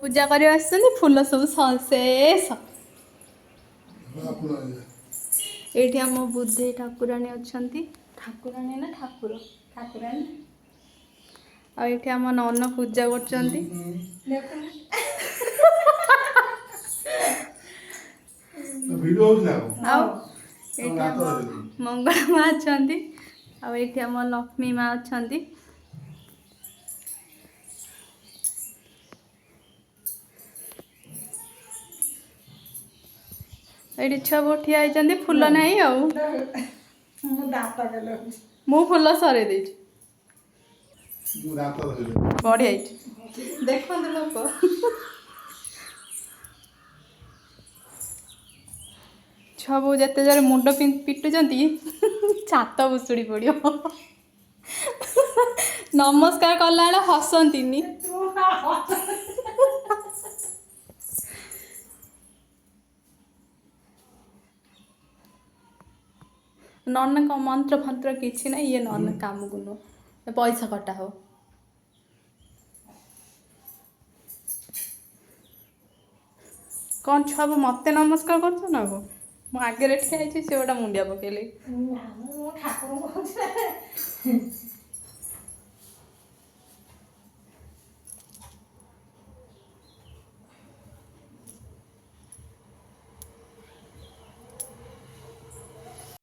ପୂଜା କରିବାକୁ ଆସିଛନ୍ତି, ଫୁଲ ସବୁ ଶେଷ। ଏଇଠି ଆମ ବୁଦ୍ଧେଇ ଠାକୁରାଣୀ ଅଛନ୍ତି। ଠାକୁରାଣୀ ନା ଠାକୁର? ଠାକୁରାଣୀ। ଆଉ ଏଇଠି ଆମ ନନ ପୂଜା କରୁଛନ୍ତି। ଭିଡ଼ିଓ ହଉଛି ନା? ଆଉ ଏଇଠି ଆମ ମଙ୍ଗଳା ମା ଅଛନ୍ତି, ଆଉ ଏଇଠି ଆମ ଲକ୍ଷ୍ମୀ ମା ଅଛନ୍ତି। ଏଇଠି ଛୁଆ ବୋଉ ଠିଆ ହେଇଛନ୍ତି, ଫୁଲ ନାହିଁ ଆଉ। ମୁଁ ଦାନ୍ତ ଗେଲଉଛି। ମୁଁ ଫୁଲ ସରେଇ ଦେଇଛି। ମୁଁ ଦାନ୍ତ ଧରିଲି। ବଢିଆ ହେଇଛି, ଦେଖନ୍ତୁ ଲୋକ। ଛୁଆ ବୋଉ ଯେତେ ଜୋରେ ମୁଣ୍ଡ ପିଟୁଛନ୍ତି, ଛାତ ଭୁଷୁଡ଼ି ପଡ଼ିବ। ନମସ୍କାର କଲାବେଳେ ହସନ୍ତିନି। ନନା କଣ ମନ୍ତ୍ର ଫନ୍ତ୍ର କିଛି ନାହିଁ। ଇଏ ନନା କାମକୁ ନୁହଁ, ପଇସା କଟା ହବ। କଣ ଛୁଆ ବୋଉ ମତେ ନମସ୍କାର କରୁଛ ନା କଣ? ମୁଁ ଆଗରେ ଠିଆ ହେଇଛି, ସେ ଗୋଟେ ମୁଣ୍ଡିଆ ପକେଇଲେ। ନା, ମୁଁ ଠାକୁରଙ୍କୁ କହୁଛି।